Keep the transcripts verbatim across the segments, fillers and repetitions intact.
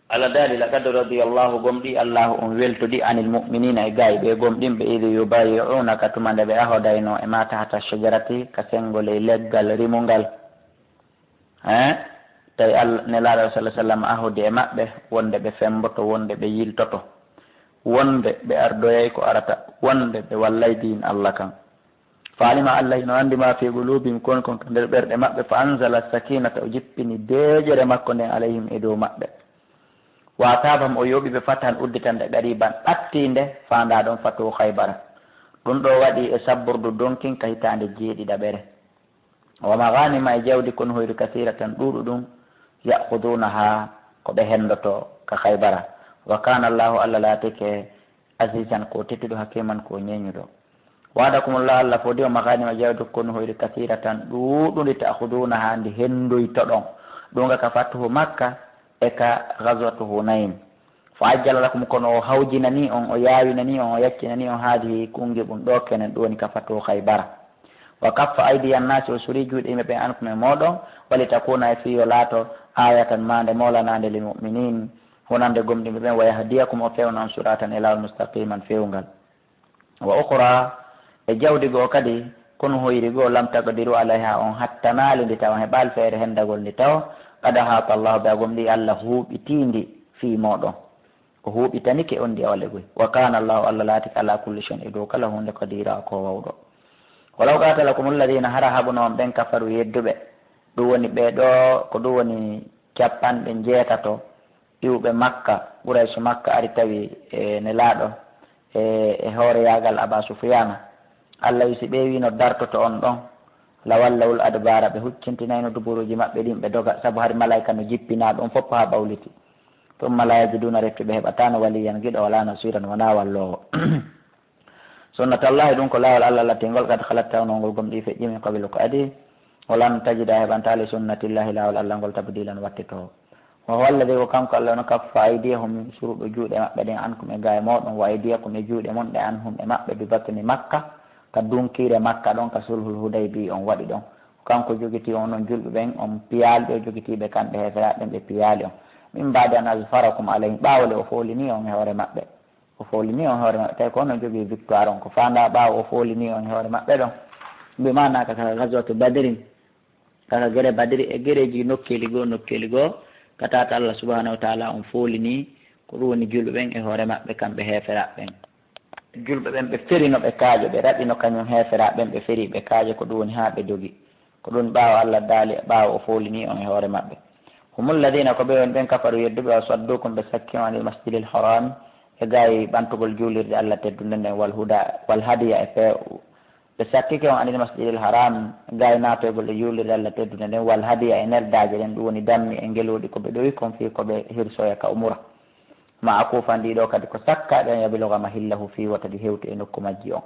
Allah daali, "Laqad radiyallahu, gomɗii Allaahu on weltodi, anil mu'miniina, e gaay ɓee gomɗinɓe, idh yubayi'unaka, tuma nde ɓe ahodaynoo e maa, tahta shajarati, ka senngo ley leggal rimungal." Hee? Tawi Alla, Nelaaɗo sallallaahu alayhi wa sallam ahodi e maɓɓe, wonde ɓe femmboto, wonde ɓe yiltoto, wonde ɓe ardoyay ko arata, wonde ɓe wallay diin Alla kan. Fa alima, Alla hino anndi, maa fii quluubihim, ko woni kon ka nder ɓerɗe maɓɓe. Fa anzala sakiinata, o jippini deeƴere makko nden, alayhim, e dow maɓɓe. Wa asaabahum, o yoɓi ɓe, fathan, udditande, qariiban, ɓattiinde, faandaa ɗon fatuhu Khaybara. Ɗum ɗoo waɗi e sabbordu donkin ka hitaande jeeɗiɗaɓere. Wa maghanima, e jawdi konuhoyri, kasiiratan, ɗuuɗuɗum, ya'khuduunahaa, ko ɓe hendoto ka Khaybara. Wa kaana Allaahu, Alla laatike, azizan, ko tedduɗo, hakiman, ko ñeeñuɗo. Wa'adakumullah, Alla fodi on maghanima, jawdi konuhoyri, kasiiratan, ɗuuɗundi, ta'khuduunahaa, ndi hendoytoɗon. Ɗum ga ka fatuhu Makka e ka ghazwatu Hunayn. Fa ajjala lakum, kono o hawjinanii on, o yaawinanii on, o yaccinanii on, haadihi, kungiɓun ɗoo kenen, ɗum woni ka fatuhu Khaybara. Wa kaffa aydiya nnaasi, o suri juuɗe yimɓe ɓen, ankum, e mooɗon, walitakuna, e fii yo laato, aayatan, maande moolanaande, lil mu'miniin, wonande gomɗinɓe ɓen, wa yahdiyakum, o fewna on, siraatan, e laawol, mustaqiman, fewngal. Wa ukhra, e jawdi goo kadi, konuhoyri goo, lam taqdiru alayha, on hattanaali ndi taw, on heɓaali feere hendagol ndi taw, qad ahata Allahu biha, gomɗii Alla huuɓitii ndi fii mooɗon. O huuɓitanike on ndi e waɗugo. Wa kaana Allaahu, Alla laatike, alaa kulli shay'in, e dow kala huunde, qadiira, ko waawɗo. Walaw qaatalakumul ladiina, hara haɓuno on ɓen, kafaru, yedduɓe, ɗum woni ɓee ɗoo, ko ɗum woni capanɗe njeetato iwɓe Makka, Quraysh Makka, ari tawi e Nelaaɗo e, e hooreyaagal Abaa Sufyaana. Alla wi, si ɓee wiino dartoto on ɗon, la wallawul adbaara, ɓe huccintinayno duburuuji maɓɓe ɗin, ɓe doga, sabu hari malaa'ika no jippinaa ɗum fof haa ɓawliti. Thumma laa yajiduuna, refti ɓe heɓataano, waliyyan, giɗo, walaa nasiiran, wanaa walloowo. Sunnatallahi, ɗum ko laawol Alla latingol, qad khalat, tawnoo ngol gomɗii feƴƴii, min qablu, ko adii, wa lan tajida, a heɓantaa, li sunnatillahi, laawol Alla ngol, tabdiilan, wattitoowo. Wa huwa alladhii, ko kanko Alla on, kaffa aydiyahum, suruɗo juuɗe maɓɓe ɗen, ankum, e gaa e mooɗon, wa aydiyakum, e juuɗe mon ɗe, anhum, e maɓɓe, bi batni Makka, ka dunkiire Makka ɗon, ka sulhul Hudaybi on waɗi ɗon. Ko kanko jogitii on, onon julɓe ɓen, on piyaali ɓe, o jogitii ɓe kamɓe heeferaaɓe ɓen, ɓe piyaali on. Min ba'di an azfarakum alayhim, ɓaawo le o foolinii on e hoore maɓɓe. O foolinii on e hoore maɓɓe, tawi ko onon jogii victoire on. Ko faandaa ɓaawo o foolinii on e hoore maɓɓe ɗon. Bi maanaa ka, ka ghazwatu Badrin, kala gere Badri e gereeji nokkeeli goo, nokkeeli goo, ka tata Alla subhanahu wa ta'ala on foolinii, ko ɗum woni julɓe ɓen e hoore maɓɓe, kamɓe heeferaaɓe ɓen. Julɓe ɓen ɓe ferino ɓe kaaƴe, ɓe raɓino kañum heeferaaɓe ɓen, ɓe feri ɓe kaaƴe, ko ɗum woni haa ɓe dogi. Ko ɗum ɓaawo Alla daali, ɓaawo o foolinii on e hoore maɓɓe. Humul ladiina, ko ɓe woni ɓen, kafaru, yedduɓe, wa saddukum, ɓe sakki on, anil masjidil haraami, e gaay ɓantugol juulirde Alla teddunde nden, wal huda, wal hadiya, e pe-, ɓe sakkike on anil masjidil haram, gaay naatoygol e juulirde Alla teddunde nden, wal hadiya, e neldaaje ɗen, ɗum woni dammi e ngelooɗi, ko ɓe ɗowi kon fii ko ɓe hirsoya ka umura. Ma'kuufan, ɗii ɗoo kadi ko sakkaaɗe, an yabluga mahillahu, fii wota ɗi hewtu e nokku majji on.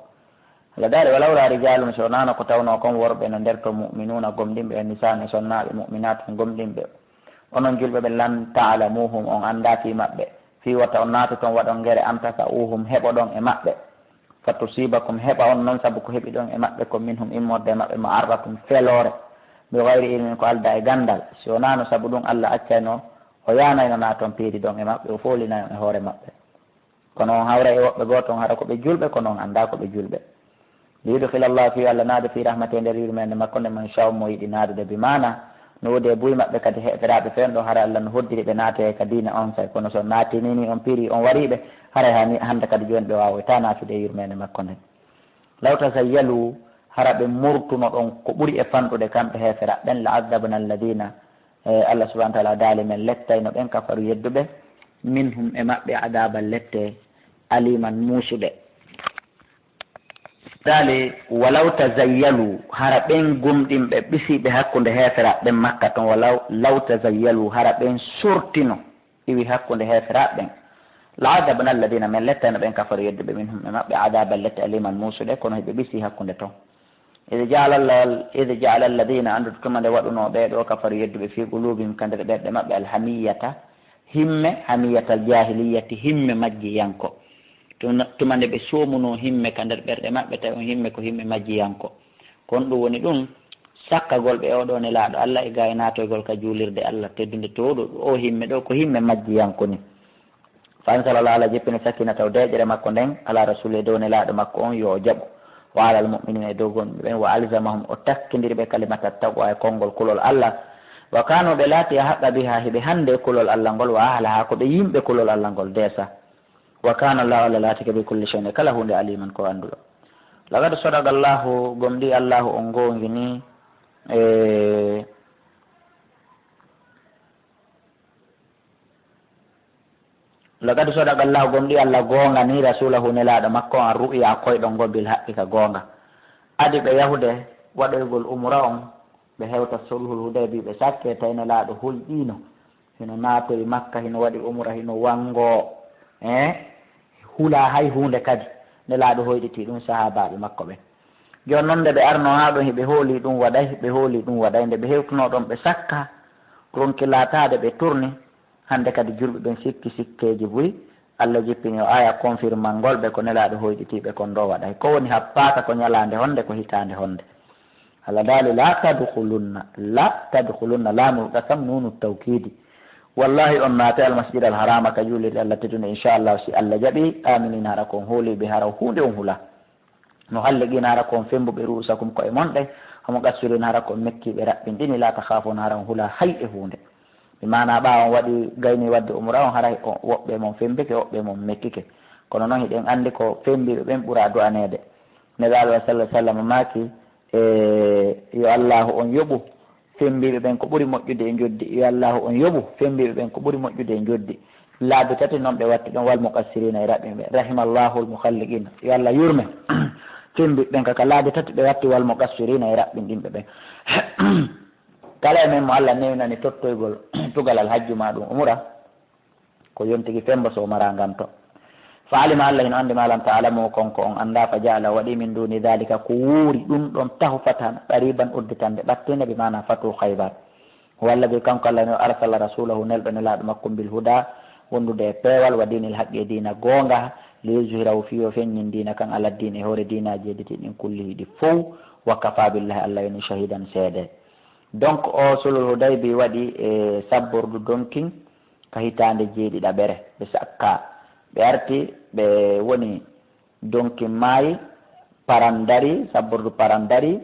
Alla daali, walawlaa rijaalun, si wonaano ko tawnoo kon worɓe no nder ton, mu'minuuna, gomɗinɓe, e nisaa'un, e sonnaaɓe, mu'minaatun, gomɗinɓe, onon julɓe ɓen, lam ta'lamuuhum, on anndaa fii maɓɓe, fii wota on naatu ton waɗon ngere, an tasa'uuhum, heɓoɗon e maɓɓe. Fa tusiibakum, heɓa on non sabu ko heɓiɗon e maɓɓe kon, minhum, immorde e maɓɓe, ma'arratun, feloore, bi ghayri ilmin, ko aldaa e ganndal. Si wonaano sabu ɗum, Alla accayno o yaanayno naaton piiri ɗon e maɓɓe, o foolinay on e hoore maɓɓe. Kono on hawray e woɓɓe goo ton, hara ko ɓe julɓe, kono on anndaa ko ɓe julɓe. Li yudkhila Allahu, fii Alla naada, fii rahmatihi, nder yurmeende makko nden, man shaa'u, mo yiɗi naadude, bi maana no woodi e buy maɓɓe kadi heeferaaɓe fewndo, hara Alla no hoddiri ɓe naatoyay ka diina on say, kono so naatinii on piiri on warii ɓe, haray hani hannde kadi jooni ɓe waawoytaa naatude e yurmeende makko nden. Law tazayyalu, hara ɓe murtuno ɗon ko ɓuri e fanɗude kamɓe heeferaaɓe ɓen, la azzabna alladina, e Alla subhanahu wa ta'ala daali, men lettayno ɓen, kafaru, yedduɓe, minhum, e maɓɓe, adaban, lette, aliman, muusuɗe. Daali, walaw tazayyalu, hara ɓen gomɗinɓe ɓisiiɓe hakkunde heeferaaɓe ɓen Makka ton, walaw, law tazayyalu, hara ɓen sortino, iwi hakkunde heeferaaɓe ɓen, la adabna alladina, men lettayno ɓen, kafaru, yedduɓe, minhum, e maɓɓe, adaban, lette, aliman, muusuɗe, kono hiɓe ɓisii hakkunde ton. Id ja'ala alla-, id ja'ala alladina, anndu tuma nde waɗunoo ɓee ɗoo, kafaru, yedduɓe, fii qulubihim, ka nder ɓerɗe maɓɓe, alhamiyata, himme, hamiyatal jahiliyati, himme majjiyanko. Tuma, tuma nde ɓe soomunoo himme ka nder ɓerɗe maɓɓe, tawi on himme ko himme majjiyanko. Kon ɗum woni ɗum, takkagol ɓe oo ɗoo Nelaaɗo Allah e gaayi naatoygol ka juulirde Allah teddunde toowɗo o himme ɗoo ko himme majjiyanko ni. Fa anzala Allahu, Allah jippini sakinatahu deeƴere makko nden, ala rasuli e dow Nelaaɗo makko on yo o jaɓu, wa alal mu'minina e dow gomɗinɓe ɓen, wa alzamahum o takkindiri ɓe kalimata taqwa e konngol kulol Allah, wa kanu ɓe laati ahaqqa biha hiɓe hande e kulol Allah ngol, wa ahlaha ko ɓe yimɓe kulol Allah ngol deesa, wa kana Allahu Allah laatike bi kulli shay'in e kala huunde aliman ko annduɗo. Laqad sadaqa Allahu gomɗii Allahu on goongini e Laqad sadaqa Allahu gomɗii Allah goongani rasulahu nelaaɗo makko on ar ru'ya koyɗol ngol bil haqqi ka goonga. Adi ɓe yahude waɗoygol umra on ɓe hewta sulhul hudaybi ɓe sakke tawi nelaaɗo hoyɗiino hino naatoyi Makka hino waɗi umra hino wanngo e hula hay huunde kadi nelaaɗo hoyɗiti ɗum sahaabaaɓe makko ɓen. Jooni non nde ɓe arno haa ɗon hiɓe hooli ɗum waɗay ɓe hooli ɗum waɗay nde ɓe hewtuno ɗon ɓe sakka ronki laataade ɓe turni. Hannde kadi julɓe ɓen sikki sikkeeji buy Allah jippini o aya confirmangol ɓe ko nelaaɗo hoyɗitiiɓe kon ɗo waɗay ko woni happaaka ko ñalaande honde ko hitaande honde. Allah daali la tadkhulunna la tadkhulunna laamul qasam nunu tawkidi. Wallahi on naate almasjid alharama ka juulirde Allah teddunde inchallah si Allah jaɓi aminin hara kon hooliiɓe hara huunde on hula. No halliqina hara kon fembuɓe ru'usakum ko'e mon ɗe, homo qassirina hara kon mekkiɓe raɓɓinɗini la takhafuna hara on hula hay e huunde. Bi maana ɓaawo on waɗi gayni waɗde umra on hara woɓɓe mon fembike woɓɓe mon mekkike. Kono non hiɗen anndi ko fembiɓe ɓen ɓura du'aneede. Nelaaɗo sallallahu alaihi wasallam maaki e yo Allahu on yoɓu fembiiɓe ɓen ko ɓuri moƴƴude e njoddi yo Allahu on yoɓu fembiiɓe ɓen ko ɓuri moƴƴude e njoddi. Laabi tati non ɓe watti ɗon wal muqassirina e raɓɓinɓe rahimallahu al mukhalliqina yo Allah yurme. Fembiiɓe ɓen kaka laabi tati ɓe watti wal muqassirina e raɓɓinɗinɓe ɓen. Kala e men mo Allah newnani tottoygol tugalal hajju ma ɗum umura ko yontigi femba so mara nganto. Fa alima Allah hino anndi ma lam ta'lamu kon ko on annda fa ja'ala waɗi min duni dhalika ko wuuri ɗum ɗon tahu fatan qariban udditande ɓattinde bi maana fatu khaybar. Huwa alladhi kanko Allah no arsala rasulahu nelɗo nelaaɗo makko bil huda wondude e peewal wa dinil haqqi e diina goonga li yuzhirahu fi yo feññin diina kan ala diini e hoore diinaaji hedditi ɗin kullihi ɗi fow wa kafa billahi Allah yoni shahidan seede. Donc o sulhul hudaybi waɗi e sabbordu donkin ka hitaande jeeɗiɗaɓere ɓe sakka ɓe arti ɓe woni donki maayi parandari sabbordu parandari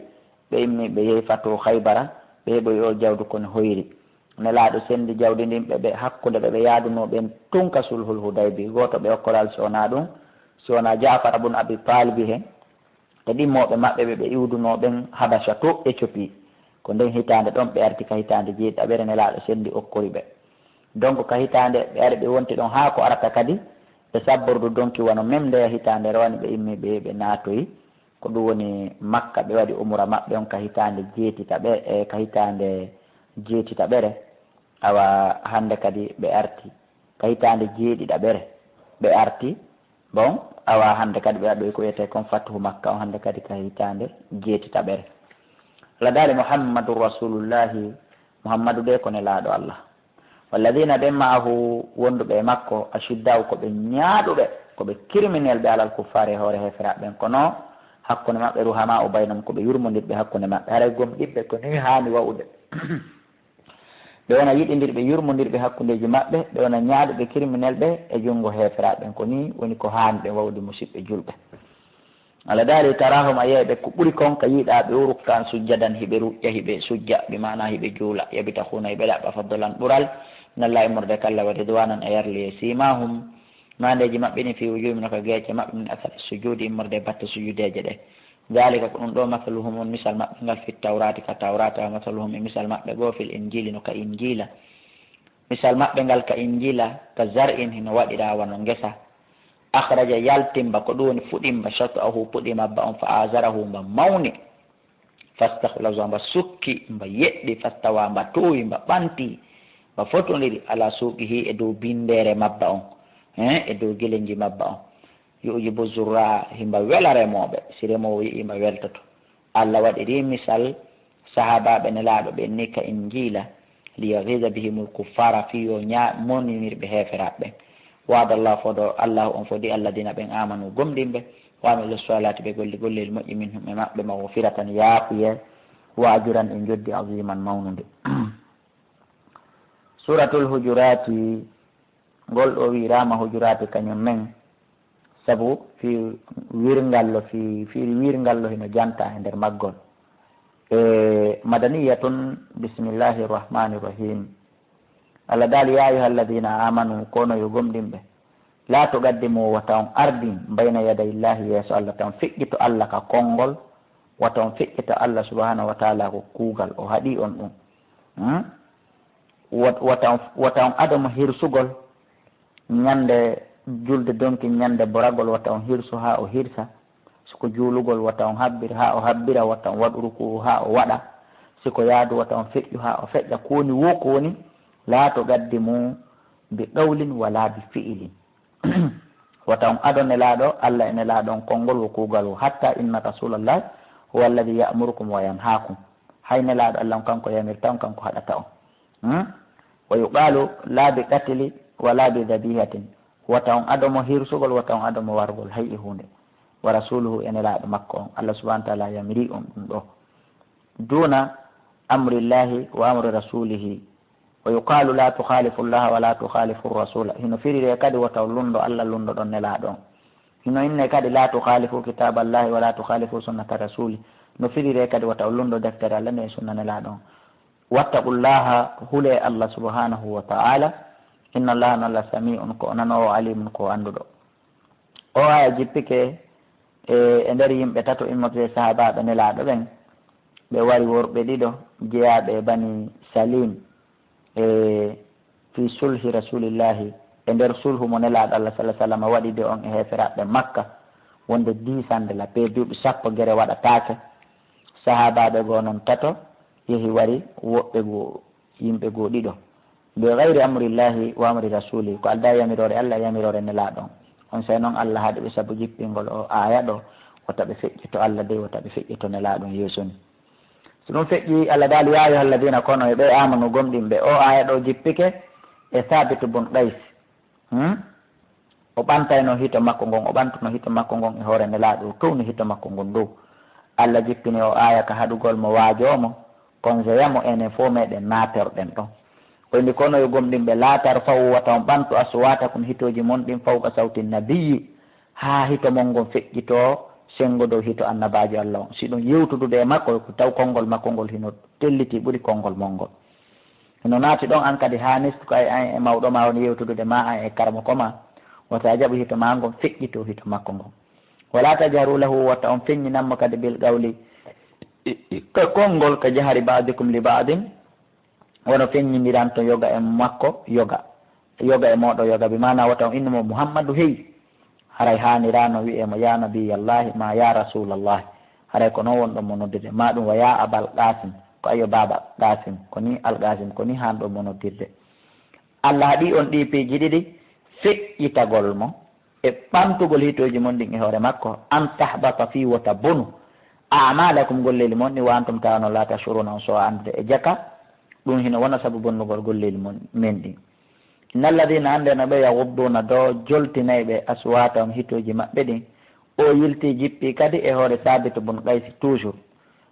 ɓe immi ɓe yehi fatu haybara ɓe heɓoyi o jawdu kon hoyri. Nelaaɗo senndi jawdi ndin ɓe ɓe hakkunde ɓe ɓe yaadunoo ɓen tun ka sulhul hudaybi gooto ɓe okkoral si wonaa ɗum si wonaa jaafar abun abi taalibi heen. E ɗimmooɓe maɓɓe ɓe ɓe iwdunoo ɓen Habasha to Ethiopie. Ko nden hitaande ɗon ɓe arti ka hitaande jeeɗiɗaɓere nelaaɗo senndi okkori ɓe. Donc ka hitaande ɓe ari ɓe wonti ɗon haa ko arata kadi ɓe sabbordu donki wano même ndeya hitaande rowani ɓe immi ɓe ɓe naatoyi. Ko ɗum woni Makka ɓe waɗi umura maɓɓe on ka hitaande jeetitaɓe e ka hitaande jeetitaɓere. Awa hannde kadi ɓe arti ka hitaande jeeɗiɗaɓere ɓe arti. Bon, awa hannde kadi ɓe waɗoyi ko wiyetee kon fatuhu Makka on hannde kadi ka hitaande jeetitaɓere. Allah daali Muhammadun Rasulullahi, Muhammadu de ko nelaaɗo Allah. Walladina ɓen ma'ahu wonduɓe e makko ashidda'u ko ɓe ñaaɗuɓe ko ɓe criminel ɓe alal kuffaare e hoore heeferaaɓe ɓen kono hakkunde maɓɓe ruhama'u baynahum ko ɓe yurmondirɓe hakkunde maɓɓe haray gomɗinɓe ko ni haani wa'ude. Ɓe wona yiɗindirɓe yurmondirɓe hakkundeeji maɓɓe ɓe wona ñaaɗuɓe kiriminelɓe e junngo heeferaaɓe ɓen ko nii woni ko haani ɓe wawde musiɓɓe julɓe. Alla daali tarahum a yiyay ɓe ko ɓuri kon ka yiɗaa ɓe o rukkaan sujjadan hiɓe ruƴƴa hiɓe sujja bi maana hiɓe juula yabitahuuna hiɓe ɗaɓɓa fadlan ɓural min Alla immorde ka Alla wa ridwanan e yarliye simahum maandeeji maɓɓe ni fi wujuhim no ka geece maɓɓe min asari sujudi immorde batte sujudeeje ɗe. Daalika ko ɗum ɗoo masaluhum on misal maɓɓe ngal fit tawraati ka tawraata wa masaluhum e misal maɓɓe goo fil injiili no ka injiila. Misal maɓɓe ngal ka injiila ka zar'in hino waɗiraa wano ngesa. Akhraja yalti mba ko ɗum woni fuɗi mba shat'ahu puɗi mabba on fa azarahu mba mawni. Fastakhla mba sukki mba yeɗɗi fastawa mba toowi mba ɓanti mba fotondiri ala suuqihi e dow binndeere mabba on. E dow gilenji mabba on. Yu'jibu zurraa himba wela remooɓe si remoowo yi'i mba weltoto. Alla waɗiri misal sahaabaaɓe nelaaɗo ɓen ni ka injiila liyaghiza bihimul kuffaara fii yo ñaa moninirɓe heeferaaɓe ɓen. Wa'ada Allahu fodo Allahu on fodi alladina ɓen aamanu gomɗinɓe wa amilu swalaati ɓe golli golleeli moƴƴi minhum e maɓɓe mawfiratan yaafuyee. وأجرا e njoddi عظيما mawnundi. Suuratul Hujuraati, ngol ɗo wiiraama Hujuraati kañum men, sabu fii wirngallo, fii, fii wirngallo hino janta e nder maggol. E madaniyatun, bismillahi rahmani rahim. Allah daali, "Ya ayyuha alladhina amanu, kono yo gomɗinɓe, la tuqaddimu, wata on ardin, bayna yaday Allahi, yeeso Allah, tan feƴƴito Allah ka konngol, wata on feƴƴito Allah subhanahu wa taala ko kuugal, o haɗi on ɗum." Hmm? Wat-, wata on, wata on ado mo hirsugol, ñande julde donki, ñande boragol, wata on hirsu haa o hirsa. Si ko juulugol, wata on habbir haa o habbira, wata on waɗu ruku'u haa o waɗa. Si ko yaadu, wata on feƴƴu haa o feƴƴa. Ko woni wo, ko woni, "La tuqaddimu bi qawlin wala bi fi'lin." Wata on ado Nelaaɗo, Allah e Nelaaɗo on konngol wo kuugal wo. "Hatta inna Rasulallah huwa alladhi ya'murukum wa yanhaakum." Hay Nelaaɗo Allah on kanko yamirta on, kanko haɗata on. Hmm? "Wa yuqalu la bi qatli wala bi dhabihatin." Wata on ado mo hirsugol, wata on ado mo wargol hay e huunde. "Wa rasuluhu", e Nelaaɗo makko on. Allah subhanahu wa taala yamiri on ɗum ɗo. "Duna amrillahi wa amri rasulihi." "Wa yuqalu la tukhalifu Allaha wa la tukhalifu rasula." Hino firire kadi wata on lundo Allah, lundo ɗon Nelaaɗo on. Hino inne kadi la tukhalifu kitaballahi wa la tukhalifu sunnata rasuli. No firire kadi wata on lundo deftere Allah nde e sunna Nelaaɗo on. "Wattaqullaha", hule Allah subhanahu wa ta'ala. "Inna Allaha", no Allah, "sami'un", ko o nanoowo, "alimun", ko o annduɗo. O aya jippike e, e nder yimɓe tato immorde e sahaabaaɓe Nelaaɗo ɓen. Ɓe wari worɓe ɗiɗo jeyaaɓe e Bani Salim, e fi sulhi Rasulillahi, e nder sulhu mo Nelaaɗo Allah sallallahu alaihi wasallam waɗi de on e heeferaaɓe Makka, wonde diisande la pe duuɓi sappo gere waɗataake. Sahaabaaɓe goo non tato yehi wari, woɓɓe goo, yimɓe goo ɗiɗo. "Bi ghayri amrillahi wa amri rasuli", ko aldaa e yamiroore Allah e yamiroore Nelaaɗo on. Onsay non Allah haɗi ɓe sabu jippingol o aya ɗo, wota ɓe feƴƴito Allah dey, wota ɓe feƴƴito Nelaaɗo on yeeso ni. So ɗum feƴƴi, Allah daali, "Ya ayyuha alladhina", kono e ɓe amanu gomɗinɓe, o aya ɗo jippike e Thabit bun Qais. Hmm? O ɓantayno hito makko ngon, o ɓantuno hito makko ngon e hoore Nelaaɗo, o towni hito makko ngon dow. Allah jippini o aya ka haɗugol mo, waajoo mo, konzoya mo, enen fof meɗen naatorɗen ɗon. O inni, "Kono yo gomɗinɓe, la tarfa'u, wata on ɓantu, aswatakum, hitooji mon ɗin, fawqa sawti nabiyyi, haa hito mon ngon feƴƴitoo senngo dow hito annabaajo Allah on. Si ɗum yewtudude e makko, ko taw konngol makko ngol hino telliti ɓuri konngol mon ngol." Hino naati ɗon an kadi haa nestu ko ay an e mawɗo ma woni yewtudude ma an e karamoko ma. Wota jaɓu hito ma ngon feƴƴitoo hito makko ngon. "Wala tajharu lahu", wata on feññinan mo kadi bil qawli, ka konngol, ka jahri ba'dikum li ba'din, wono feññindiranto yoga e makko yoga, yoga e mooɗo yoga, bi maana wata on innu mo Muhammadu hey. Haray haaniraano wi'ee mo, "Ya nabiyallahi", ma "Ya rasulallahi". Haray ko non wonɗon mo noddude. Ma ɗum wa, "Ya Abal Qasim", ko "Ayo Baaba Qasim", ko ni Al Qasim, ko ni haanɗon mo noddirde. Allah haɗi on ɗii piiji ɗiɗi, feƴƴitagol mo e ɓantugol hitooji mon ɗin e hoore makko, "an tahbata", fii wota bonu, "a'malakum", golleeli mon ɗin, "wa antum", tawa non, "la tash'uruna", on so anndude e jaka, ɗum hino wona sabu bonnugol golleeli mon, men ɗin. "Innal ladhina", annde no ɓe, "yaghudduna", do joltinayɓe, "aswatahum", hitooji maɓɓe ɗin. O yilti jippi kadi e hoore Sabitu bun Qaysi toujours.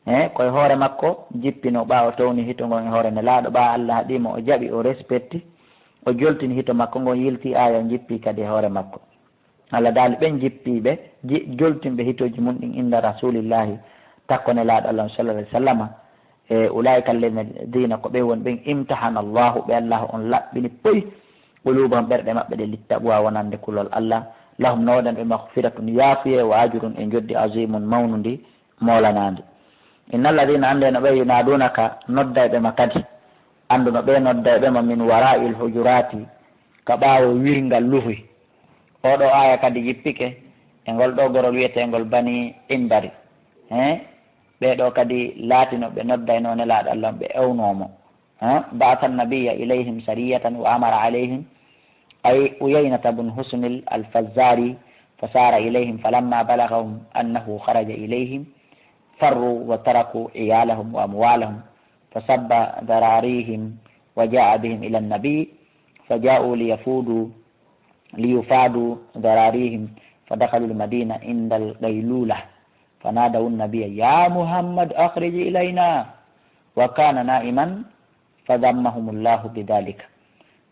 He, ko e hoore makko jippino, ɓaawo towni hito ngon e hoore Nelaaɗo, ɓaawo Allah haɗi mo, o jaɓi, o respecti, o joltini hito makko ngon, yilti aya, o jippi kadi e hoore makko. Allah daali ɓen jippiiɓe, ji-, joltinɓe hitooji mun ɗin inda Rasulillahi, takko Nelaaɗo Allah sallallahu alaihi wasallama, e, "ulaika alladhina", ko ɓen woni ɓen, "imtahana Allahu", ɓe Allah on laɓɓini poy, "qulubahum", ɓerɗe maɓɓe ɗe, "littaqwa", wonande kulol Allah, "lahum", no waɗan ɓe, "maghfiratun", yaafuye, "wa ajrun", e njoddi, "azimun", mawnundi, moolanaandi. "Innal ladhina", annde no ɓe, "yunadunaka", noddayɓe ma kadi, anndu no ɓe noddayɓe ma, "min wara'il hujurati", ka ɓaawo wirngal luhuy. Oo ɗoo aaya kadi jippike e ngol ɗoo gorol wi'eteengol Bani Indari. He? Ɓee ɗoo kadi laatino ɓe noddaynoo Nelaaɗo Allah on, ɓe ewnoo mo. He? "Ba'atha an-nabiyya ilayhim sariyatan wa amara alayhim", ay Uyaynata bun Husnil al-Fazzari, "fa sara ilayhim, falamma balaghahum annahu kharaja ilayhim, farru wa taraku iyalahum wa amwalahum, fa sabba dhararihim wa ja'a bihim ila an-nabi, fa ja'u liyafudu, liyufadu dhararihim, fa dakhalu al-madina inda al-qaylula, fa nadaw an-nabiyya, ya Muhammad, akhrij ilayna." وكان نائما فذمهم الله بذلك.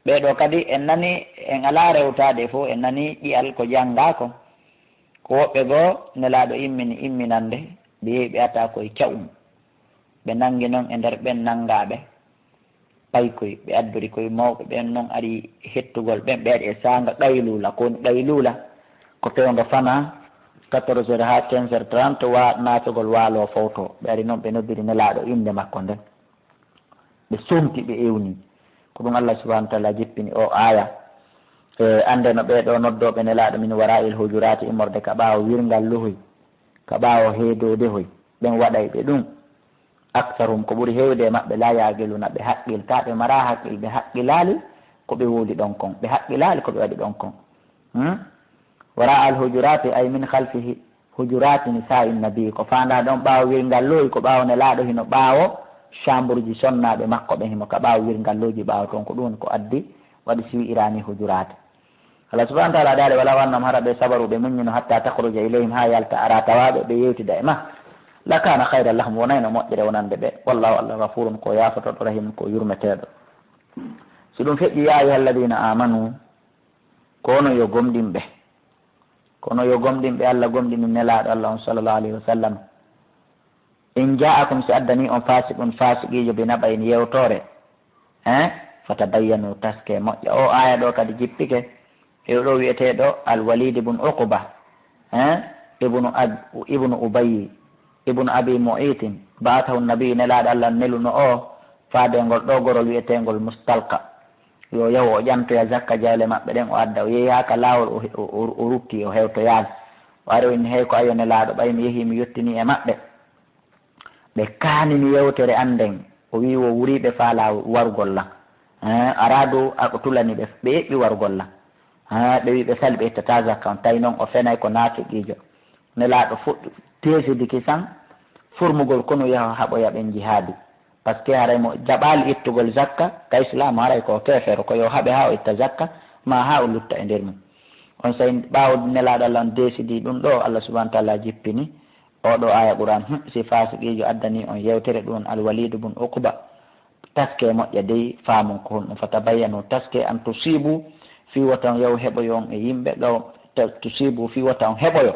Ɓee ɗoo kadi en nani, en alaa rewtaade fof, en nani ƴi'al ko janngaa ko. Ko woɓɓe goo Nelaaɗo immini imminannde, ɓe yehi ɓe ata koye ca'um. Ɓe nanngi noon e nder ɓeen nanngaaɓe paykoy, ɓe addori koye mawɓe ɓeen noon ari hettugol ɓeen, ɓe ari e saanga qayluula, ko woni qayluula? Ko fewndo fanaa quatorze heures haa quinze heures trente, wa-, naatugol waalo fowto. Ɓe ari noon ɓe noddiri Nelaaɗo innde makko nden. Ɓe somti, ɓe ewni. Ko ɗum Allah subhanahu wa ta'ala jippini o aaya. E, annde no ɓee ɗoo noddooɓe Nelaaɗo min waraa'il hujuraati, immorde ka ɓaawo wirngal lohoy, ka ɓaawo heedoode hoy, ɓen waɗay ɓe ɗum. Aktharuhum, ko ɓuri heewde e maɓɓe, laa ya'qiluuna, ɓe haqqiltaa, ɓe maraa haqqil, ɓe haqqilaali ko ɓe woodi ɗon kon, ɓe haqqilaali ko ɓe waɗi ɗon kon. Hmm? Waraa'al hujuraati, ay min khalfi hujuraati nisaa'i nabi, ko faandaa ɗon ɓaawo wirngal lohoy, ko ɓaawo Nelaaɗo hino ɓaawo chambre ji sonnaaɓe makko ɓen, himo ka ɓaawo wirngal lohoyji ɓaawo ton, ko ɗum woni ko addi waɗi si wi'iraani hujuraati. Allah subhanahu wa ta'ala daali, walaw annahum, hara ɓe sabaru, ɓe muññino, hatta takhruja ilayhim, haa yalta ara tawaɓe, ɓe yewtida e ma, lakana khayran lahum, wonayno moƴƴere wonande ɓe. Wallahu, Allah, ghafurun, ko yaafotooɗo, rahimun, ko yurmeteeɗo. Si ɗum feƴƴi, ya ayyuha alladhina amanu, ko onon yo gomɗinɓe, ko onon yo gomɗinɓe, Allah gomɗini Nelaaɗo Allah on sallallahu alayhi wa sallam. In ja'akum, si addanii on, fasiqun, fasiqiijo, bi naba'in, yewtoore, hein, fatabayyanu, taske, moƴƴa. O aaya ɗo kadi jippike e ɗo wi'eteeɗo Al-Walid ibn Uqba, hein, ibnu Ab-, ibnu Ubayy, ibnu Abi Mu'aytin, ba'athahu Nabi, Nelaaɗo Allah neluno o faade ngol ɗo gorol wi'eteengol Mustalqa. Yo yahu o ƴantoya zakka jawle maɓɓe ɗen, o adda. O yehi haa ka laawol, o, o, o, o rukki, o hewtoyaali. O ari, o inni, hey ko ayo Nelaaɗo, ɓay mi yehi mi yottini e maɓɓe. Ɓe kaanini yewtere an nden, o wi'i wo wuriiɓe faalaa warugol lan. Eh, araadu a ko tulani ɓe, ɓe eɓɓi warugol lan. Eh, ɓe wi'i ɓe sali ɓe ittataa zakka on, tawi non o fenay ko naafiqiijo. Nelaaɗo fuɗɗi teesidiki san furmugol konu yaha haɓoya ɓen jihaadi. Parce que haray mo jaɓaali ittugol zakka, ka Islaamu haray ko keefeero, ko yo haɓe haa o itta zakka, maa haa o lutta e nder mum. On saa'i ɓaawo Nelaaɗo Allah on deesidii ɗum ɗo, Allah subhanahu wa ta'ala jippini oo ɗoo aaya Qur'aan, hum, si faasiqiijo addanii on yewtere, ɗum on Al-Waliid bun Uqba, taskee moƴƴa dey, faamon ko honɗum. Fatabayyanu, taskee, an tusiibu, fii wota on yahu heɓoyo on e yimɓe, ɗo ta-, tusiibu, fii wota on heɓoyo.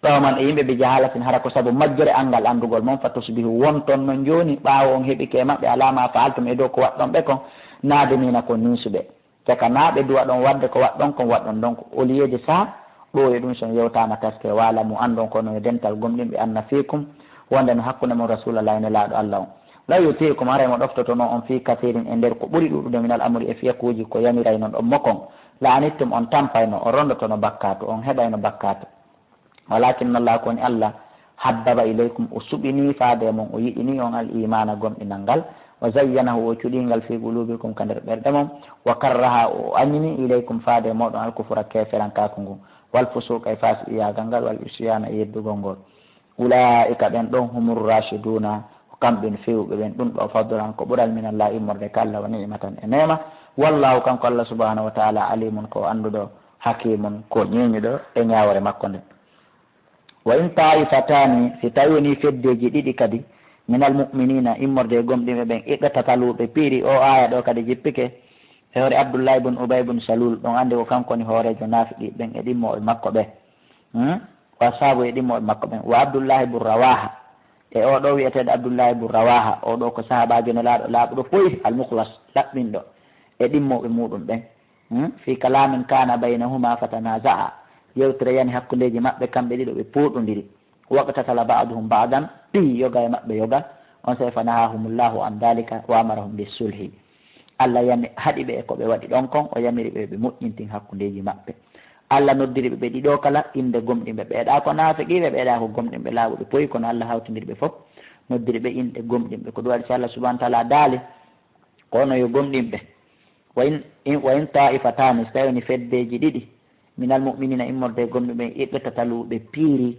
Qawman, e yimɓe, bi jahaalatin, hara ko sabu majjere anngal anndugol mon, fatusbihu, wonton non jooni, ɓaawo on heɓike e maɓɓe, alaa maa fa'altum, e dow ko waɗɗon ɓe kon, naadimiina, ko ninsuɓe. Caka naa ɓe duwa ɗon waɗde ko waɗɗon kon, waɗɗon ɗon ko. Au lieu de ça, ɗo e ɗum son yewtaama taske, wa'lamu, anndon ko no e dental gomɗinɓe, anna fiikum, wonde no hakkunde mon Rasuulallahi, Nelaaɗo Allah on. Law yutiikum, haray mo ɗoftotono on fii kasiirin, e nder ko ɓuri ɗuuɗude, minal amri, e fiyakuuji ko yamirayno ɗon mo kon, la anittum, on tampayno, on rondotono bakkaatu, on heɓayno bakkaatu. Walaakinna Allaha, ko woni Allah, habbaba ilaykum, o suɓinii faade e mon, o yiɗinii on al iimaana, gomɗinal ngal, wa zayyanahu, o cuɗii ngal fii quluubikum, ka nder ɓerɗe mon, wa karraha, o añini, ilaykum, faade e mooɗon, al kufra, keeferankaaku ngun, wal fusuuqa, e faasiqiyaagal ngal, wal isyaana, e yeddugol ngol. Ulaa'ika, ɓen ɗon, humur raashiduuna, ko kamɓe woni feewuɓe ɓen, ɗum ɗo fadlan, ko ɓural, minallahi, immorde ka Allah, wa ni'matan, e neema. Wallahu, kanko Allah subhanahu wa ta'ala, alimun, ko annduɗo, hakimun, ko ñeeñuɗo e ñaawoore makko nden. Wa in taa'ifataani, si tawi wonii feddeeji ɗiɗi kadi, minal mu'miniina, immorde e gomɗinɓe ɓen, iqtatalu, ɓe piiri, o aaya ɗo kadi jippike e hoore Abdullahi bun Ubay bun Salul, ɗon anndi ko kanko woni hooreejo naafiqi ɓen e ɗimmooɓe makko ɓe. Hmm? Wa ashaabu e ɗimmooɓe makko ɓen. Wa Abdullahi bun Rawaha, e o ɗo wi'eteeɗo Abdullahi bun Rawaha, o ɗo ko sahaabaajo Nelaaɗo laaɓuɗo poy, al-mukhlas, laɓɓinɗo e ɗimmooɓe muuɗum ɓen. Hmm? Fi kalaamin kaana baynahuma fatanaza'a. Yewtere yani hakkundeeji maɓɓe kamɓe ɗiɗo, ɓe pooɗondiri. Waqtatala ba'duhum ba'dan, piyi yoga e maɓɓe yoga. On sey fanahahumullahu an dhalika wa amarahum bis sulhi. Allah yami-, haɗi ɓe e ko ɓe waɗi ɗon kon, o yamiri ɓe ɓe moƴƴintin hakkundeeji maɓɓe. Allah noddiri ɓe ɓe ɗiɗo kala innde gomɗinɓe. Ɓeeɗa ko naafiqiiɓe, ɓeeɗa ko gomɗinɓe laaɓuɓe poyi, kono Allah hawtindiri ɓe fof, noddiri ɓe inɗe gomɗinɓe. Ko ɗum waɗi si Allah subhanahu wa ta'ala daali, ko onon yo gomɗinɓe. Wa in, in, wa in taa'ifataani, so tawi woni feddeeji ɗiɗi, minal mu'miniina, immorde e gomɗinɓe, iqtatalu, ɓe piiri,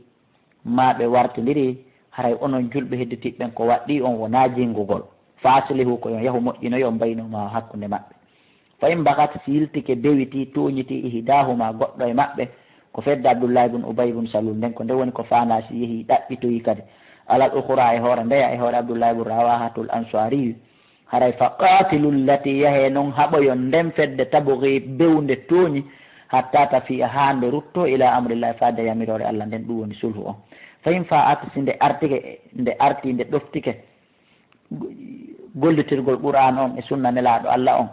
maa ɓe wartindiri, haray onon julɓe hedditiiɓe ɓen, ko waɗɗii on wonaa jingugol. Fa aslihu, ko yo on yahu moƴƴinoyo on baynahuma hakkunde maɓɓe. Fa in bagat, si yiltike, bewitii, tooñitii, ihdaahuma, goɗɗo e maɓɓe, ko fedde Abdullahi bun Ubay bun Salul nden, ko nde woni ko faanaa si yehii ɗaɓɓitoyi kadi. Alal ukhra, e hoore ndeya, e hoore Abdullahi bun Rawahatul Ansari. Haray, fa qatilu llati, yahe non haɓoyon nden fedde, tabghi, bewnde tooñi, hatta tafi'a, haa nde rutto, ila amrillahi, faade yamiroore Allah nden, ɗum woni sulhu on. Fa in fa'at, si nde artike, nde arti, nde ɗoftike gollitirgol Qur'an on e sunna Nelaaɗo Allah on,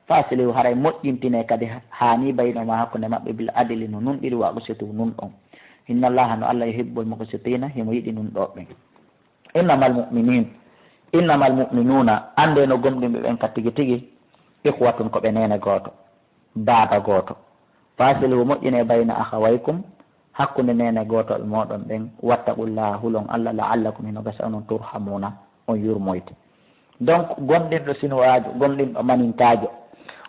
fa aslihu, haray moƴƴintine kadi haani, baynahuma, hakkunde maɓɓe, bil adli, no nunɗiri, wa aqsitu, nunɗon. Inna Allaha, no Allah, yuhibbul muqsitina, himo yiɗi nunɗooɓe ɓen. Innamal mu'minin, innamal mu'minuna, annde no gomɗinɓe ɓen ka tigi tigi, ikhwatun, ko ɓe neene gooto, baaba gooto. Fa aslihu, moƴƴine, bayna akhawaykum, hakkunde neene gootooɓe mooɗon ɓen, wattaqullaha, hulon Allah, la'allakum, hino gasa onon, turhamuna, on yurmoyte. Donc, gomɗinɗo sinuwaajo, gomɗinɗo maninkaajo,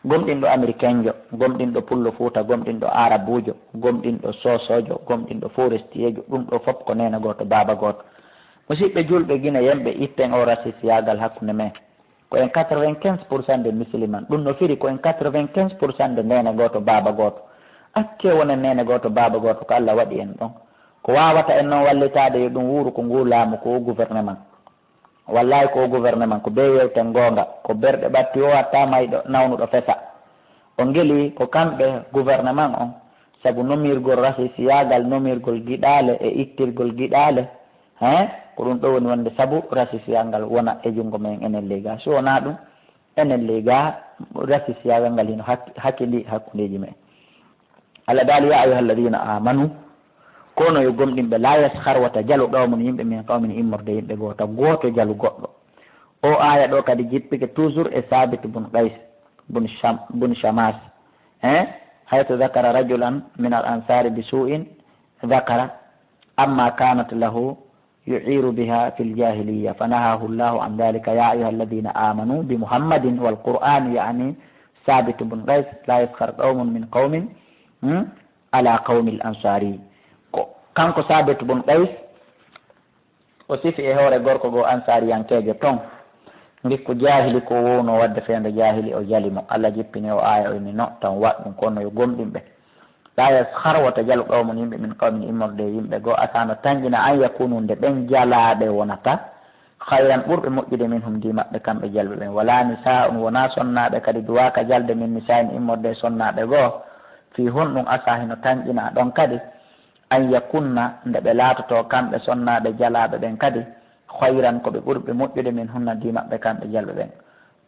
gomɗinɗo américainjo, gomɗinɗo pullo Fuuta, gomɗinɗo aarabuujo, gomɗinɗo soosoojo, gomɗinɗo forestierjo, ɗum ɗo fof ko neene gooto, baaba gooto. Musidɓe julɓe, Gine, yimɓe, itten o rasisiyaagal hakkunde men. Ko en quatre-vingt-quinze pour cent de musulman. Ɗum no firi ko en quatre-vingt-quinze pour cent de neene gooto, baaba gooto. Accee wonen neene gooto, baaba gooto, ko Allah waɗi en ɗon. Ko waawata en non wallitaade, yo ɗum wuuru ko nguu laamu, ko o gouvernement. Wallahi, ko o gouvernement, ko bee yewten goonga. Ko berɗe ɓatti o watta mayɗo, nawnuɗo fesa. O ngeli ko kamɓe gouvernement on, sabu nomirgol rasisiyaagal, nomirgol giɗaale e ittirgol giɗaale, hein? Ko ɗum ɗo woni wonde sabu rasisiyaagal wona e junngo men enen ley gaa. Si wonaa ɗum, enen ley gaa, rasisiyaagal ngal hino hak-, hakkindi hakkundeeji men. Allah daali, "Ya ayyuhalladhina amanu," kono yo gomɗinɓe, "la yaskhar, wata jalu qawmun, yimɓe, min qawmin, immorde yimɓe goo, wata gooto jalu goɗɗo." O aaya ɗo kadi jippike toujours e Sabit bun Qais bun Sham-, bun Shamas. Hein? "Haythu dhakara rajulan min al ansari bi su'in dhakara, amma kanat lahu yu'iru biha fil jahiliya, fa nahahu Allahu an dhalika, ya ayyuhalladhina amanu bi Muhammadin wal Qur'an," yani Sabit bun Qais, "la yaskhar qawmun min qawmin, hmm, ala qawmil ansari." Ko kanko Sabit bun Qais, o sifi e hoore gorko goo ansariyankeejo ton. Ngikku jaahili ko wowno wadde feendo jaahili, o jali mo. Allah jippini o aaya, o inni, "No, tan waɗ ɗum, kono yo gomɗinɓe." "La yaskhar, wota jalu qawmun, yimɓe, min qawmin, immorde e yimɓe goo, asa no tanƴina, an yakunu, nde ɓen jalaaɓe wonata, khayran, ɓurɓe moƴƴude, minhum, ndi maɓɓe kamɓe jalɓe ɓen. Wala nisaa'un, wonaa sonnaaɓe kadi duwaaka jalde, min nisaa'in, immorde e sonnaaɓe goo. Fii honɗum? Asa, hino tanƴina ɗon kadi, an yakunna, nde ɓe laatotoo kamɓe sonnaaɓe jalaaɓe ɓen kadi, khayran, ko ɓe ɓurɓe moƴƴude, minhunna, ndi maɓɓe kamɓe jalɓe ɓen."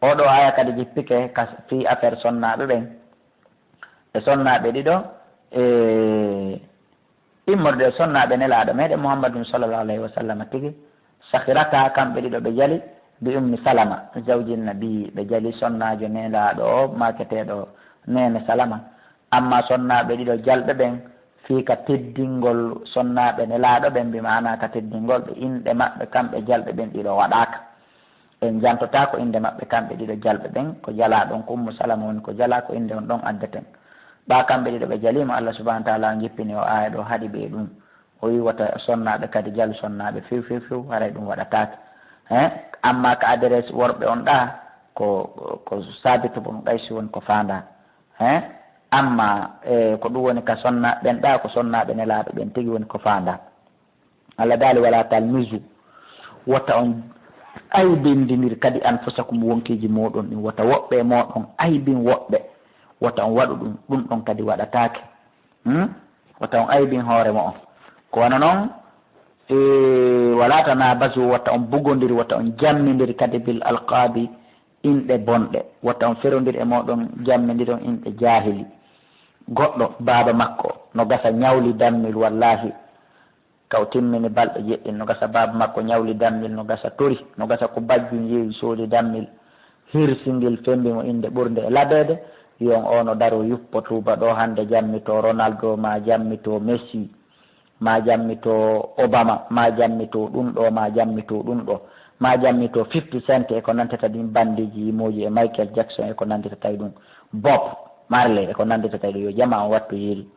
Oo ɗoo aaya kadi jippike ka fii affaire sonnaaɓe ɓen. E sonnaaɓe ɗiɗo, e immorde e sonnaaɓe Nelaaɗo meɗen Muhammadun sallallahu alayhi wa sallam tigi, sakhirata, kamɓe ɗiɗo ɓe jali, bi Ummi Salama, zawji Nabi, ɓe jali sonnaajo Nelaaɗo o, maaketeeɗo neene Salama. Amma sonnaaɓe ɗiɗo jalɓe ɓen, fii ka teddingol sonnaaɓe Nelaaɗo ɓen, bi maana ka teddingol ɓe, inɗe maɓɓe kamɓe jalɓe ɓen ɗiɗo waɗaaka. En jantotaako innde maɓɓe kamɓe ɗiɗo jalɓe ɓen, ko jalaa ɗon ko Ummu Salama woni ko jalaa, ko innde on ɗon addeten. Ɓaa kamɓe ɗiɗo ɓe jaliima, Allah subhanahu wa taala on jippini o aaya ɗo haɗi ɓe e ɗum. O wi wota sonnaaɓe kadi jalu sonnaaɓe few, few, few, haray ɗum waɗataake. Hein? Amma ka adresse worɓe on ɗaa, ko, ko Sabitu bun Qaysi woni ko faandaa. Hein? Amma, e, ko ɗum woni ka sonnaaɓe ɓen ɗaa, ko sonnaaɓe Nelaaɗo ɓen tigi woni ko faandaa. Allah daali, "Wala talmizu." Wota on aybindinir kadi anfusakum, wonkiiji mooɗon ɗin. Wota woɓɓe e mooɗon aybin woɓɓe. Wota on waɗu ɗum, ɗum ɗon kadi waɗataake. Hmm? Wota on aybin hoore mo'on. Ko wano non, e, "Wala tanabazu," wota on bugondir, wota on jammindir kadi, "bil alqabi," inɗe bonɗe. Wota on ferondir e mooɗon, jammindiron inɗe jaahili. Goɗɗo, baaba makko, no gasa ñawli dammil, wallahi. Ka o timmini balɗe jeɗɗi, no gasa baaba makko ñawli dammil, no gasa tori, no gasa ko bajjum yeeyi soodi dammil, hirsi ngil, fembi mo innde ɓurnde e labeede, wi'on oo no daroo yuppo tuuba ɗoo, hannde jammitoo Ronaldo, maa jammitoo Messi, maa jammitoo Obama, maa jammitoo ɗum ɗoo, maa jammitoo ɗum ɗoo, maa jammitoo Fifty Cent e ko nanndita ɗin bandiiji yimooji e Michael Jackson e ko nanndita tawi ɗum, Bob Marley e ko nanndita tawi ɗum, yo jamaa on wattu yeeri.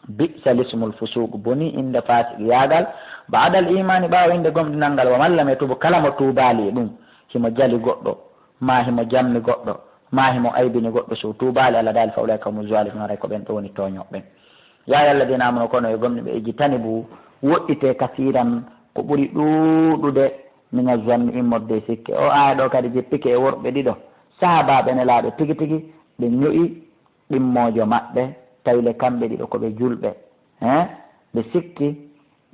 Bi'sa lismul fusuuq, bonii innde faasiqiyaagal, ba'dal iimaani, ɓaawo innde gomɗinal ngal, wa man lam yatub, kala mo tuubaali e ɗum, himo jali goɗɗo, maa himo jammi goɗɗo, maa himo aybini goɗɗo, so tuubaali, Allah daali, fa ulaa'ika humu zaalimuun, haray ko ɓen ɗo woni tooñooɓe ɓen. Yaa ayyuhal ladiina aamanu, kono yo gomɗinɓe, ijtanibu, woɗɗitee, kasiiran, ko ɓuri ɗuuɗude mina zanni immorde e sikke. O aaya ɗo kadi jippike e worɓe ɗiɗo sahaabaaɓe Nelaaɗo tigi tigi, ɓe ño'i ɗimmoojo maɓɓe, tawi le kamɓe ɗiɗo ko ɓe julɓe. He? Ɓe sikki,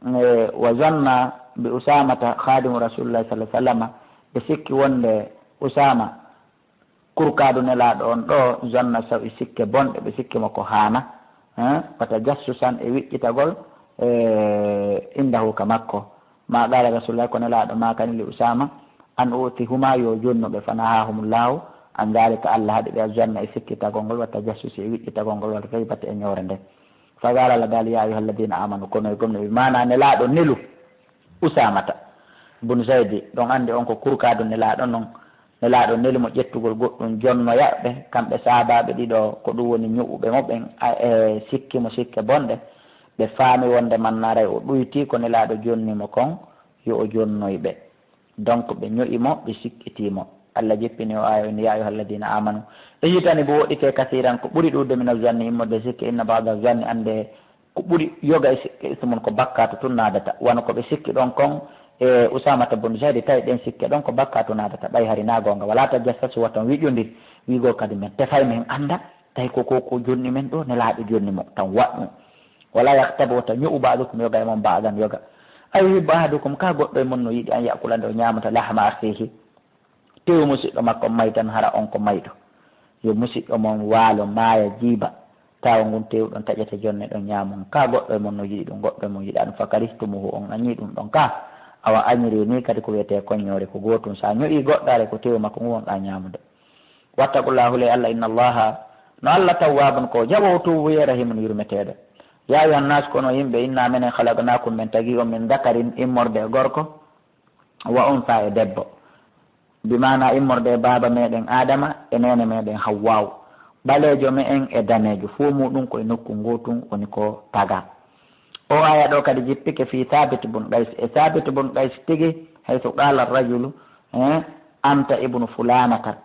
e, wa zanna bi Usaamata khadimu Rasulillahi sallallahu alaihi wasallam, ɓe sikki wonde Usaama kurkaadu Nelaaɗo on ɗo, zanna sawi sikke bonɗe, ɓe sikki mo ko haana, eh, wata jassusan e wiƴƴitagol, eh, indahu ka makko. Ma qala Rasulullah, ko Nelaaɗo maakani li Usaama, an uti huma, yo jonnu ɓe, fa nahahumullahu an dalika, Allah haɗi ɓe, zanna e sikkitagol ngol, wata jassusi e wiƴƴitagol ngol, wata gaybata e ñoore nde. Fa qala la dal, ya ayyuha alladina amanu, kono e gomno ɓe, maana Nelaaɗo nelu Usaamata bun Zaydi, ɗon anndi on ko kurkaadu Nelaaɗo non. Nelaaɗo neli mo ƴettugol goɗɗum jonnoya ɓe, kamɓe sahaabaaɓe ɗiɗo, ko ɗum woni ñu'uɓe mo ɓen, a, e sikki mo sikke bonɗe. Ɓe faami wonde mannaray o ɗuytii ko Nelaaɗo jonni mo kon, yo o jonnoy ɓe. Donc, ɓe ño'i mo, ɓe sikkitii mo. Allah jippini o aaya, o inni, ya ayyuha alladina amanu. E yitani bo woɗɗite kasiran, ko ɓuri ɗuuɗude mina zanni immorde sikke, inna ba'da zanni, annde ko ɓuri yoga e sikke ismun, ko bakkaatu tun naadata. Wano ko ɓe sikki ɗon kon, e Usaamata bun Zaydi, tawi ɗen sikke ɗon ko bakkaatu naadata, ɓay hari na goonga. Wala tajassasu, wata on wiƴondir, wi'gol kadi men tefay men annda, tawi ko, ko, ko jonni men ɗo, Nelaaɗo jonni mo, tan waɗ ɗum. Wala yaktab, wata ño'u ba'dukum, yoga e mon ba'dan yoga. Ayuhibbu ahadukum, ka goɗɗo e mon no yiɗi an ya'kula nde o ñaamata lahma akhihi, tew musiɗɗo makko maytan, hara on ko mayɗo. Yo musiɗɗo mon waalo, maaya, jiiba, tawa ngun tew ɗon taƴete jonne ɗon ñaamon. Ka goɗɗo e mon no yiɗi ɗum, goɗɗo e mon yiɗa ɗum, fakarihtumuhu, on añi ɗum ɗon ka. Awa añiri ni kadi ko wiyetee koññoore, ko gootum. Sa ño'i goɗɗaare, ko tew makko ngun wonɗa ñaamude. Wattaqullah, hule Allah, inna Allaha, no Allah tawwabun ko jaɓoowo tuubuye, rahimun yurmeteeɗo. Ya ayyuhan nas, kono yimɓe, inna menen khalaqnakum, men tagi on, min dhakarin, immorde e gorko, wa untha, e debbo. Bi maana immorde e baaba meɗen Adama e neene meɗen Hawwaawu. Ɓaleejo me'en e daneejo, fuu muuɗum ko e nokku ngootum woni ko tagaa. O aaya ɗo kadi jippike fii Thaabit bun Qays. E Thaabit bun Qays tigi, haythu qaala rajulu, eh, anta ibnu fulanata,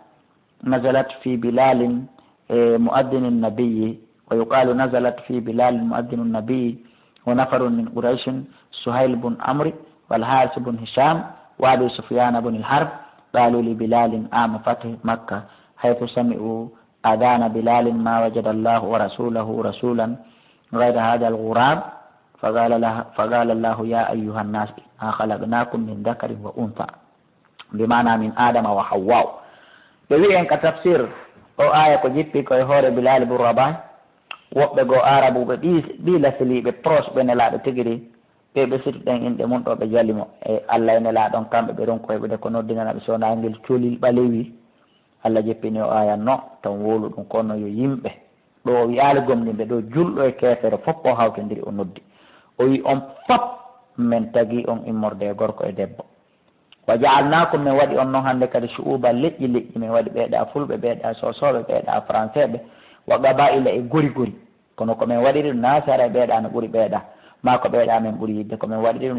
nazalat fi Bilalin, eh, muaddinin nabiyyi, ويقال نزلت في بلال مؤذن النبي ونفر من قريش، سهيل بن عمرو والحارث بن هشام وأبي سفيان بن الحرب، قالوا لبلال عام فتح مكة حيث سمعوا أذان بلال ما وجد الله ورسوله رسولا غير هذا الغراب، فقال له، فقال الله يا أيها الناس إنا خلقناكم من ذكر وأنثى. Bi maana min Adama wa Hawwaawu. Ɓe wi'i en ka tafsir, o aaya ko jippi ko e hoore Bilaali bun Rabah, woɓɓe goo Aarabuɓe, ɓii, ɓii lasiliiɓe, proche ɓe Nelaaɗo tigi ri, ɓe ɓe siti ɗen inɗe mun ɗo, ɓe jali mo. E Allah e Nelaaɗo on, kamɓe ɓe ronku heɓude ko noddinana ɓe, so wonaa ngel colil ɓalewi. Allah jippini o aaya no, tan wowlu ɗum, kono yo yimɓe, ɗo o wi'aali gomɗinɓe, ɗo julɗo e keefeero fof o hawtondiri, o noddi. O wi'i on fof, men tagi on immorde e gorko e debbo. Wa ja'alnaakum, men waɗi on non hannde kadi shu'uuban, leƴƴi leƴƴi, men waɗi ɓeeɗa fulɓe, ɓeeɗa soosooɓe, ɓeeɗa faranseeɓe, wa qabaa'ila e gori gori. Kono ko men waɗiri ɗum, naa si haray ɓeeɗa no ɓuri ɓeeɗa, maa ko ɓeeɗa men ɓuri yiɗde, ko men waɗiri ɗum.